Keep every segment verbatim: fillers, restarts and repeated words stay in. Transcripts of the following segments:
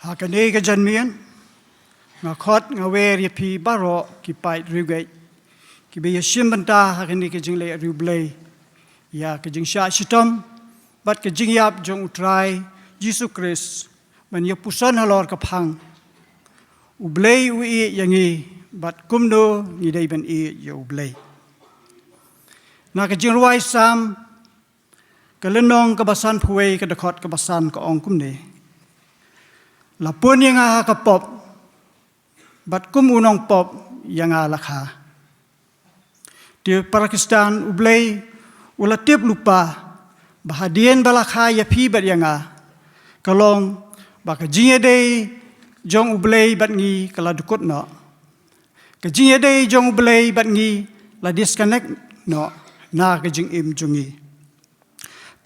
Ha kane ka janmiet, nga khot nga wer ïa phi baroh ki paid riewngeit kiba ïashim bynta ha kane ka jingleh riewblei ïa ka jingshah shitom bad ka jingïap jong U Trai Jisu Khrist ban ïapuson halor ka phang. U Blei u ïeit ïa ngi, bad kumno ngi dei ban ïeit ïa U Blei. Na ka jingrwai Salm, ka lynnong kaba sanphew wei, ka dkhot kaba san, ka ong kumne: La pun ïa nga ha ka pop, bad kum u nongpop ïa nga la kha. Te para Khristan, U Blei u la tip lypa ba hadien ba la kha ïa phi bad ïa nga, ka long ba ka jingïadei jong U Blei bad ngi ka la dkut noh. Ka jingïadei jong U Blei bad ngi la disconnect noh na ka jingim jong ngi,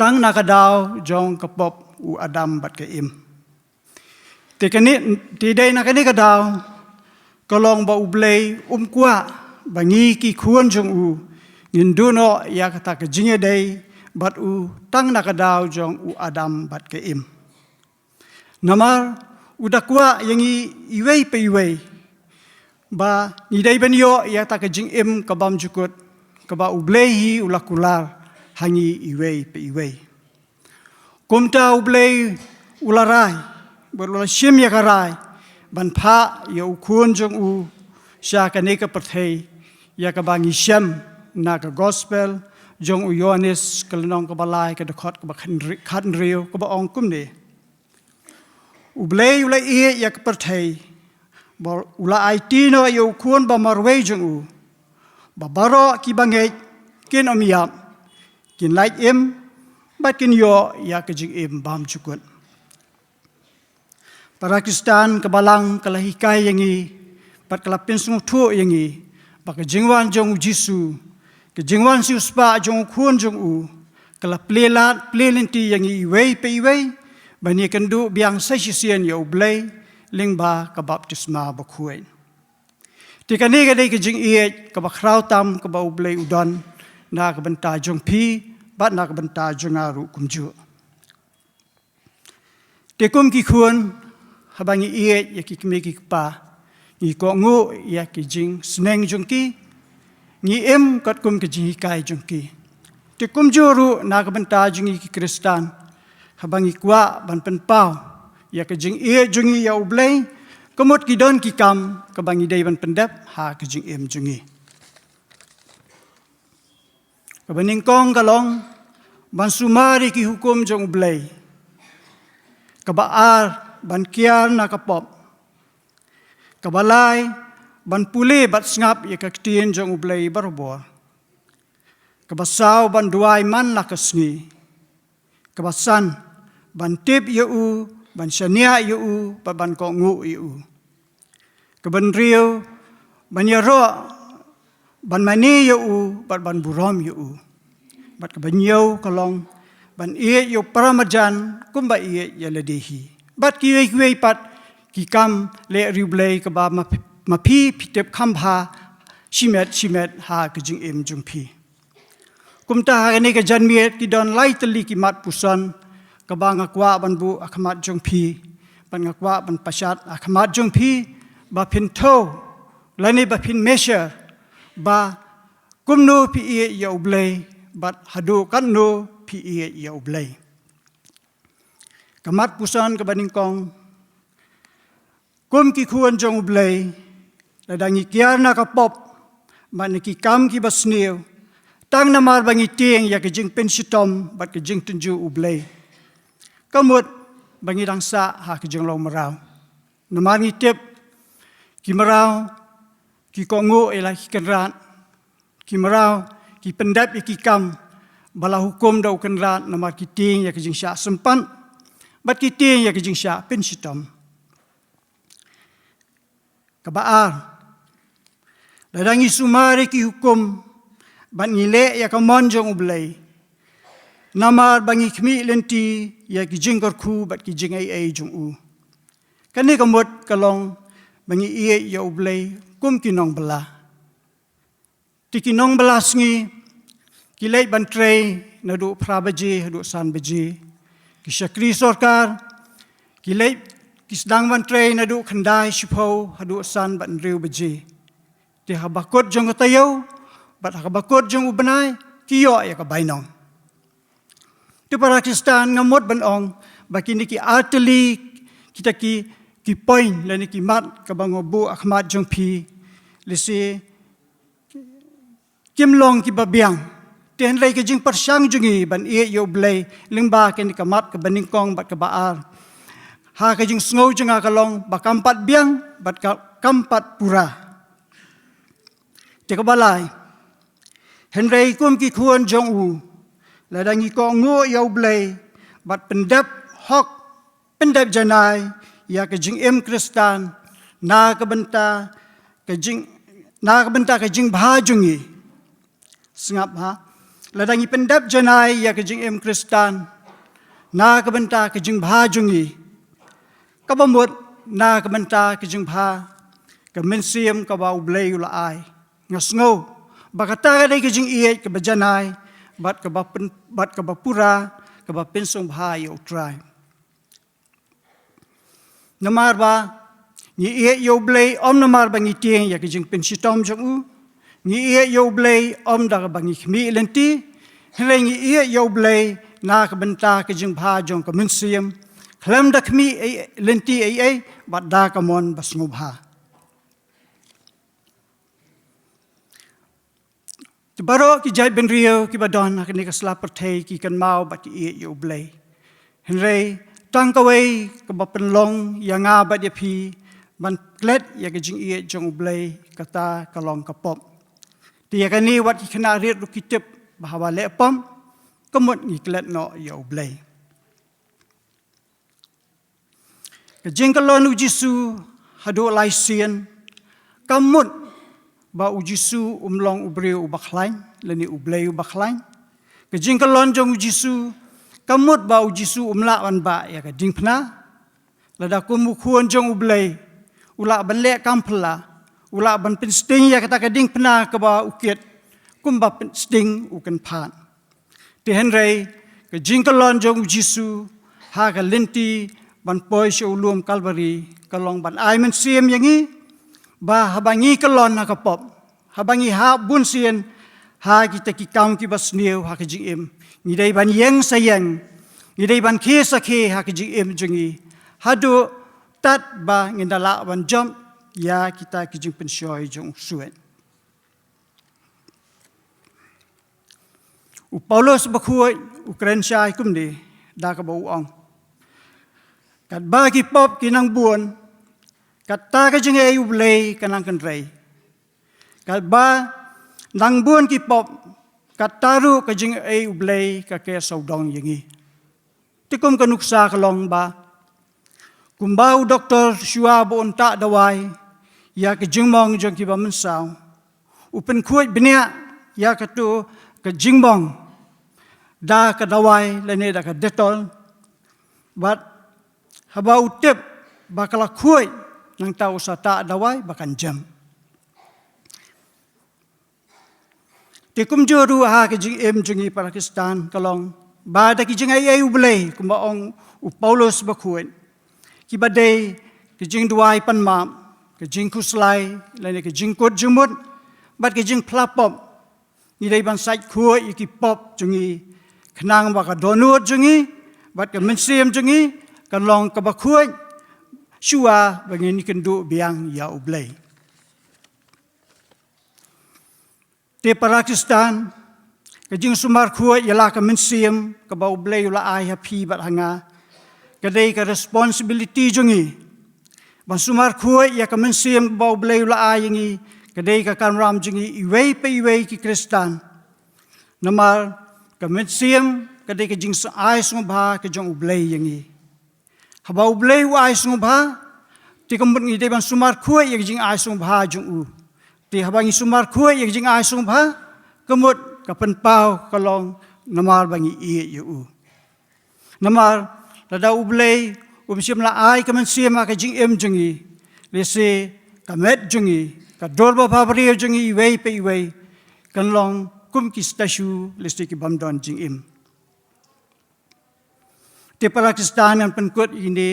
tang na ka daw jong ka pop u Adam bad ka Im. Te kane, te dei na kane ka daw, ka long ba U Blei um kwah ba ngi ki khun jong u ngin duh noh ïa kata ka jingïadei bad u tang na ka daw jong u Adam bad ka Im. Namar u da kwah ïa ngi iwei pa iwei ba ngi dei ban ïoh ïa kata ka jingim ka bymjukut kaba U Blei hi u la kular ha ngi iwei pa iwei. Kumta U Blei u la rai bad u la shim ïa ka rai ban phah ïa u Khun jong u sha kane ka pyrthei, ïa kaba ngi shem na ka Gospel jong u Ïoannis, ka lynnong kaba lai, ka dkhot kaba khatnri-, khathynriew, kaba ong kumne: U Blei u la ïeit ïa ka pyrthei ba u la aiti noh ïa u Khun ba marwei jong u, ba baroh kiba ngeit kin ym ïap, kin lait im, bad kin ïoh ïa ka jingim bymjukut. Para Khristan, ka Balang ka la hikai ïa ngi bad ka la pynsngewthuh ïa ngi ba ka jingwan jong U Jisu, ka jingwan siewspah jong u Khun jong u, ka la plie lad plie lynti ïa ngi iwei pa iwei ban ïakynduh biang sa shisien ïa U Blei lyngba ka baptisma bakhuid. Te kane ka dei ka jingïeit kaba khraw tam kaba U Blei u don na ka bynta jong phi bad na ka bynta jong nga ruh kumjuh. Te kum ki khun, haba ngi ïeit ïa ki kmie ki kpa, ngi kohnguh ïa ki jingsneng jong ki, ngi im katkum ka jinghikai jong ki. Te kumjuh ruh na ka bynta jong ngi ki Khristan, haba ngi kwah ban pynpaw ïa ka jingïeit jong ngi ïa U Blei, ka mut ki don ki kam kaba ngi dei ban pyndep ha ka jingim jong ngi. Kaba nyngkong ka long ban sumar ïa ki hukum jong U Blei. Kaba ar, ban kiar na ka pop. Kaba lai, ban pule bad sngap ïa ka ktien jong U Blei barabor. Kaba saw, ban duwai man la ka sngi. Kaba san, ban tip ïa u, ban shaniah ïa u, bad ban kohnguh ïa u. Kaba hynriew, ban ïaroh, ban mane ïa u, bad ban burom ïa u. Bad kaba hynñiew ka long ban ïeit ïa u para marjan kumba ïeit ïa lade hi. Bad kiwei kiwei pat ki kam leh riewblei kaba ma, ma phi phi tip kham bha shimet shimet ha ka jingim jong phi. Kumta ha kane ka janmiet ki don lai tylli ki mat puson kaba nga kwah ban buh ha khmat jong phi, bad nga kwah ban pashat ha khmat jong phi, ba phin thew lane ba phin measure ba kumno phi ïeit ïa U Blei, bad haduh katno phi ïeit ïa U Blei. Ka mat puson kaba nyngkong, kum ki khun jong U Blei, lada ngi kiar na ka pop bad na ki kam kiba sniew, tang namar ba ngi tieng ïa ka jingpynshitom bad ka jingtynjuh U Blei, ka mut ba ngi dang sah ha ka jinglong mraw. Namar ngi tip ki mraw ki kohnguh ïa la ki kynrad, ki mraw ki pyndep ïa ki kam ba la hukum da u kynrad namar ki tieng ïa ka jingshah sympat bad ki tieng ïa ka jingshah pynshitom. Kaba ar, lada ngi sumar ïa ki hukum bad ngi leh ïa ka mon jong U Blei, namar ba ngi khmih lynti ïa ki jingkyrkhu bad ki jingai ei jong u, kane ka mut ka long ba ngi ïeit ïa U Blei kum ki nongbylla. Te ki nongbylla sngi ki leit ban trei naduh phra baje haduh san baje. Ki shakri sorkar ki leit Ki sdang ban trei naduh khyndai shiphew haduh san bad hynriew baje. Te ha bakut jong ka taïew bad ha bakut jong u bnai ki ïoh ïa ka bainong. Te para Khristan, nga mut ban ong ba kine ki artylli kita ki, ki point lane ki mat kaba nga buh ha khmat jong phi, lehse kim long kiba biang. Te hynrei ka jingpyrshang jong ngi ban ïeit ïa U Blei lyngba kane ka mat kaba nyngkong bad kaba ar, ha ka jingsngew jong nga ka long ba kam pat biang bad ka, kam pat pura. Te kaba lai, hynrei kum ki khun jong u, lada ngi kohnguh ïa U Blei bad pyndep hok, pyndep janai ïa ka jingim Khristan na ka bynta ka jing, na ka bynta ka jingbha jong ngi. Sngap ha. Lada ngi pyndep janai ïa ka jingim Khristan na ka bynta ka jingbha jong ngi, kaba mut na ka bynta ka jingbha ka mynsiem kaba U Blei u la ai, nga sngew ba kata ka dei ka jingïeit kaba janai bad kaba pyn, bad kaba pura, kaba pynsngewbha ïa U Trai. Namar ba ngi ïeit ïa U Blei ym namar ba ngi tieng ïa ka jingpynshitom jong u. Ngi ïeit ïa U Blei ym da kaba ngi khmih lynti. Hynrei ngi ïeit ïa U Blei na ka bynta ka jingbha jong ka mynsiem, khlem da khmih ei, lynti ei ei, bad da ka mon ba sngewbha. Te baroh ki jaitbynriew kiba don ha kane ka sla pyrthei ki kynmaw bad ki ïeit ïa U Blei. Hynrei tang kawei kaba pynlong ïa nga bad ïa phi ban klet ïa ka jingïeit jong U Blei, kata ka long ka pop. Te ïa kane wat ki khynnah rit ruh ki tip ba haba leh pop, ka mut ngi klet noh ïa U Blei. Ka jingkyllon U Jisu haduh lai sien, kam mut ba U Jisu um long u briew uba khlaiñ lane U Blei uba khlaiñ. Ka jingkyllon jong U Jisu kam mut ba U Jisu um lah ban bah ïa ka diengphna. Lada kum u khun jong U Blei u lah ban leh kam phylla, u lah ban pynsting ïa kata ka diengphna kaba u kit, kumba pynsting u kynphad. Te hynrei ka jingkyllon jong U Jisu ha ka lynti ban poi sha u lum Kalbari ka long ban ai mynsiem ïa ngi, ba haba ngi kyllon ha ka pop, haba ngi hap bun sien ha kita ki kam kiba sniew ha ka jingim, ngi dei ban ïeng sa ïeng, ngi dei ban khie sa khie ha ka jingim jong ngi, haduh tad ba ngin da lah ban jop ïa kita ki jingpynshoi jong U Ksuid. U Paulus bakhuid u kren shai kumne, da kaba u ong: Katba ki pop ki nang bun, kata ka jingaiei U Blei ka nang kynrei. Katba nang bun ki pop, kata ruh ka jingaiei U Blei ka keh sawdong ïa ngi. Te kum ka nuksa ka long ba, kumba u doktor shuwa ba un tah dawai ïa ka jingmong jong kiba mynsaw, u pynkhuid bniah ïa katu ka jingmong da ka dawai lane da ka Dettol. Bad haba u tip ba ka la khuid, nangta u sa tah dawai ba kan jem. Te kumjuh ruh ha ka jingim jong ngi para Khristan ka long ba da ki jingaiei U Blei, kumba ong u Paulus bakhuid, kiba dei ka jingduwai pan map, ka jingkhuslai lane ka jingkut jingmut, bad ka jingphla pop, ngi dei ban sait khuid ïa ki pop jong ngi, khnang ba ka dohnud jong ngi bad ka mynsiem jong ngi kan long kaba khuid, shuwa ba ngin ïakynduh biang ïa U Blei. Te para Khristan, ka jingsumar khuid ïa la ka mynsiem kaba U Blei u la ai ha phi bad ha nga, ka dei ka responsibility jong ngi. Ban sumar khuid ïa ka mynsiem kaba U Blei u la ai ïa ngi, ka dei ka kamram jong ngi iwei pa iwei ki Khristan. Namar ka mynsiem ka dei ka jingai sngewbha ka jong U Blei ïa ngi. Haba U Blei u ai sngewbha, te ka mut ngi dei ban sumar khuid ïa ka jingai sngewbha jong u. Te haba ngi sumar khuid ïa ka jingai sngewbha, ka mut ka pynpaw ka long namar ba ngi ïeit ïa u. Namar lada U Blei um shym la ai ka mynsiem ha ka jingim jong ngi, lehse ka met jong ngi, ka dur babha briew jong ngi iwei pa iwei, kan long kum ki statue, lehse ki bym don jingim. Te para Khristan, ngan pynkut ïa kine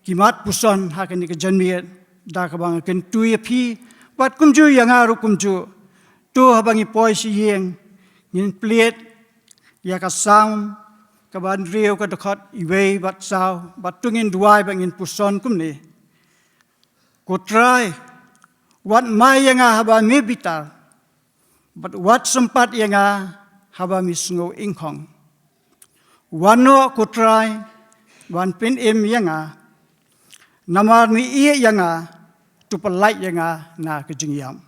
ki mat puson ha kane ka janmiet, da kaba nga kyntu ïa phi bad kumjuh ïa nga ruh kumjuh. To haba ngi poi sha ïing, ngin plie ïa ka Salm kaba hynriew, ka dkhot wei bad saw, bad to ngin duwai bad ngin puson kumne: Ko Trai, wat mai ïa nga haba me bitar, bad wat sympat ïa nga haba me sngew ingkhong. Wan noh ko Trai, wan pynim ïa nga, namar me ïeit ïa nga, to pyllait ïa nga na ka jingïap.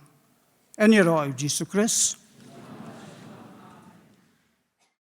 Ïaroh ïa u Jisu Khrist.